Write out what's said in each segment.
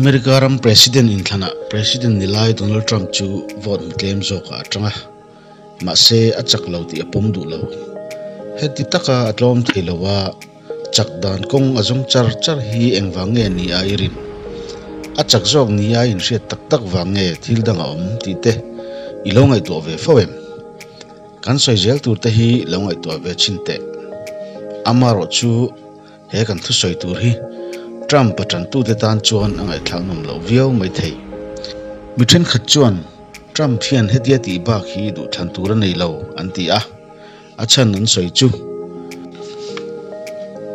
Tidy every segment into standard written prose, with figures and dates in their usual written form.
America ram President inthlanah President ni lai Donald Trump chu vote hmu tlem zawkah a tang a, mahse a chak lo tih a pawm duh lo. Heti taka a tlawm thei lo a, chak dan kawng a zawng char char hi engvang nge ni a i rin? A chak zawk ni a inhriat tak tak vang nge thil dang a awm tih te i lo ngaihtuah ve fo em? Kan sawi zel tur te hi lo ngaihtuah ve chhin teh. Amarawh chu he kan thusawi tur hi Trump a tantute tan chuan a ngaihthlak nawm loh viau mai thei. Mi thenkhat chuan Trump hian hetia tih bak hi duhthlan tur a nei lo an ti a, a chhan an sawi chu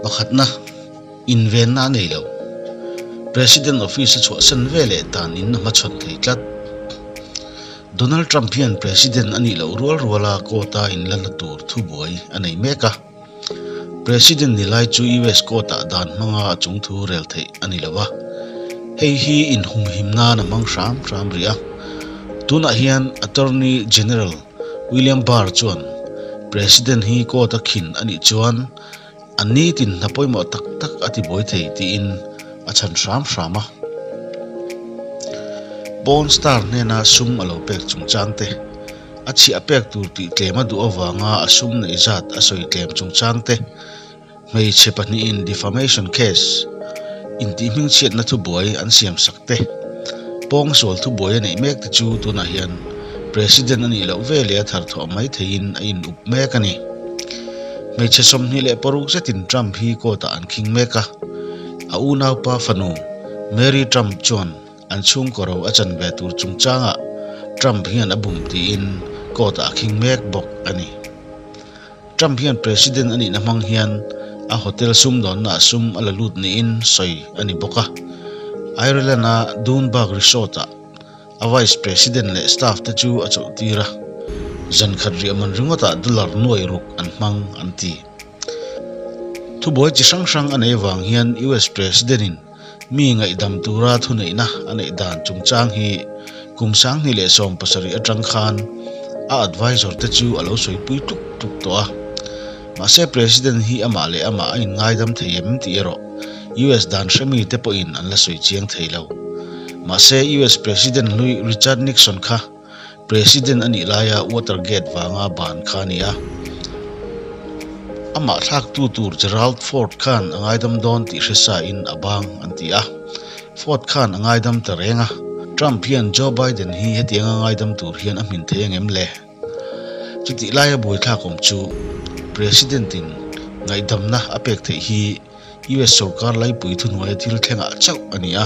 pakhatna invenna a nei lo. President office a chhuahsan veleh dan in a hmachhawn thei tlat. Donald Trump hian President a nih loh rual ruala court-a inlalna tur thubuai a nei mek a. President ni lai chu US court-ah dan hmanga a chungthu rel theih a ni lo a, hei hi inhumhim nan a hmang hram hram rih a. Tunah hian Attorney General William Barr chuan President hi court-a khin a nih chuan a nitin hna pawimawh tak tak a tibuai thei tiin a chhan hram hram a. Porn star hnena sum a lo pek chungchang te. A chhiah pek tur tih tlem a duh avanga a sum neih zat a sawi tlem chungchang te, hmeichhe pahnihin defamation case intihhmingchhiatna thubuai an siam sak te, pawngsual thubuai a neih mek te chu tunah hian President a nih loh ve leh a tharthawh mai theihin a in up mek a ni. Hmeichhe 26 zetin Trump hi court ah an khing mek a, a unaupa fanu Mary Trump chuan An chhungkaw ro a chan ve tur chungchangah Trump hian a bum tiin court ah a khing mek bawk a ni. Trump hian President a nihna hmang hian a hotel sumdawnna ah sum a la lut niin sawi a ni bawk a. Ireland a Doonbeg Resort ah a Vice President leh staff te chu a chawlh tir a, zan khat riahman ringawt ah dollar nuai ruk an hmang an ti. Thubuai chi hrang hrang a nei vang hian US President in Mi ngaihdam tura thuneihna a neih dan chungchang hi kum 2017 atang khan a advisor te chu a lo sawipui tluk tluk tawh a. Mahse President hi amah leh amah a inngaidam thei em tih erawh US dan hremi te pawhin an la sawi chiang thei lo. Mahse US President hlui Richard Nixon kha President a nih laia Watergate vanga ban kha a ni a. Amah thlaktu tur Gerald Ford khan a ngaidam dawn tih hre sa in a bang an ti a. Ford khan a ngaidam ta reng a. Trump hian Joe Biden hi hetianga ngaidam tur hian a hmin thei angem le? Chutih laia buaithlak awm chu President in ngaihdamna a pek theih hi US sorkar laipui thuhnuaia thil thlengah chauh a ni a.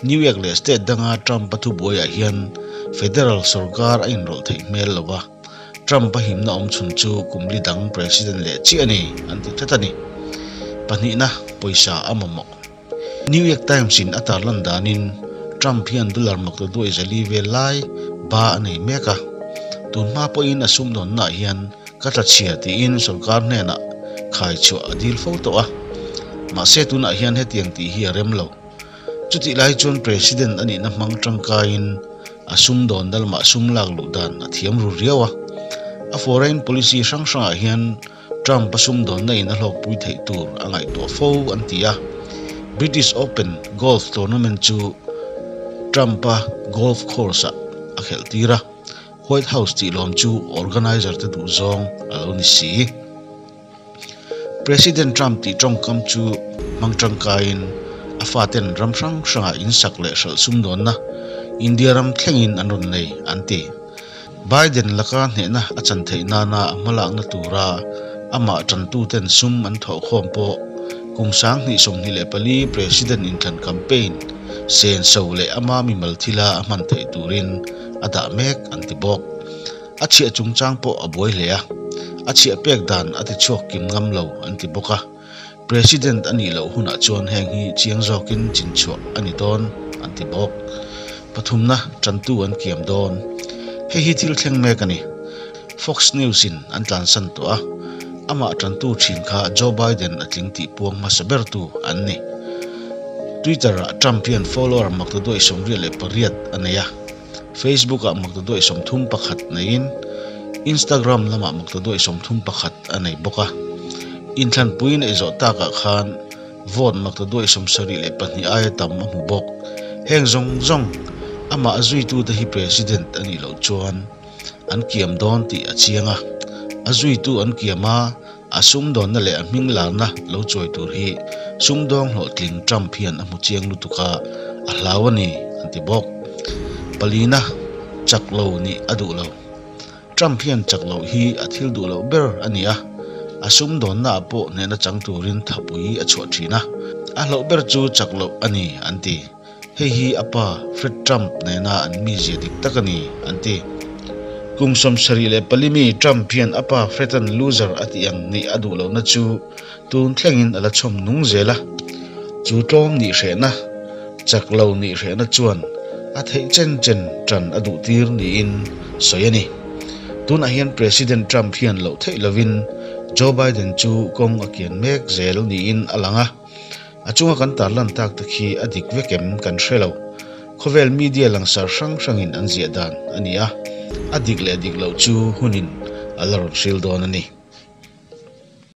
New York leh state danga Trump-a thubuaiah hian federal sorkar a inrawlh theih hmel lo va, Trump-a himna awm chhun chu kum li dang president leh chiah a ni, an ti tlat a ni. Pahnihna, pawisa a mamawh. New York Times-in a tarlan danin Trump hian dollar maktaduai zali vel lai ba a nei mek a. Tun hma pawhin a sumdawnnaah hian Ka tla chhia tiin sorkar hnenah khai chhuah a dil fo tawh a, mahse tunah hian hetiang tih hi a rem lo. Chutih lai chuan President a nihna hmang tangkaiin a sumdawn dalmah sum lak luh dan a thiam ru riau a. A foreign policy hrang hrangah hian Trump a sumdawnna in a hlawkpui theih tur a ngaihtuah fo an ti a. British Open golf tournament chu Trump-a golf course-ah a khelh tir a. White House tih lawm chu organizer te duh zawng a lo ni si. President Trump tih tawngkam chu hmang tangkaiin a faten ram hrang hrangah insak leh hralh sumdawnna India ram thlengin an rawn nei an ti. Biden laka hnehna a chan theih nana a hmalakna tura amah tantuten sum an thawhkhawm pawh kum 2024 President inthlan campaign senso leh ama mimal thila a hman theih turin a dah mek an ti bawk. A chhiah chungchang pawh a buai hle a, a chhiah pek dan a ti chhuak kim ngam lo an ti bawk a. President a nih loh hunah chuan heng hi chiang zawkin chin chhuah a ni dawn an ti bawk. Pathumna tantu an kiam dawn. Hei hi thil thleng mek a ni. Fox News in an tlansan tawh a, amah tantu thin kha Joe Biden a tling tih puang hmasa bertu an ni. Twitter ah Trump hian follower maktaduai 78 a nei a, Facebook ah maktaduai 31 neiin Instagram lamah maktaduai 31 a nei bawk a. Inthlanpui neih zawh takah khan vote maktaduai 72 aia tam a hmu bawk. Heng zawng zawng amah zuitute hi President a nih loh chuan an kiam dawn tih a chiang a. A zuitu an kiam a, a sumdawnna leh a hming larna lo chawi tur hi sumdawng hlawhtling Trump hian a hmu chiang lutuk a, a hlau a ni, an ti bawk. Palina chak lo nih a duh lo. Trump hian chak loh hi a thil duh loh ber a ni a, a sumdawnnaah pawh hnehna chang turin thapui a chhuah thin a, a hlauh ber chu chak loh a ni, an ti. Hei hi a pa Fred Trump nena an mizia dik tak a ni, an ti. Kum 74 mi Trump hian a pa Fred-a'n loser a tih ang nih a duh lohna chu tun thlengin a la chhawm nung zel a. Chu tlawm nih hrehna, chak lo nih hrehna chuan a theih chen chen tan a duh tir niin sawi a ni. Tunah hian President Trump hian loh theih lovin Joe Biden chu kawng a kian mek zel niin a lang a. A chunga kan tarlan tak te khi a dik vek em kan hre lo. Khawvel media langsar hrang hrangin an ziah dan a ni a, a dik leh dik loh chu hunin a la rawn hril dawn a ni.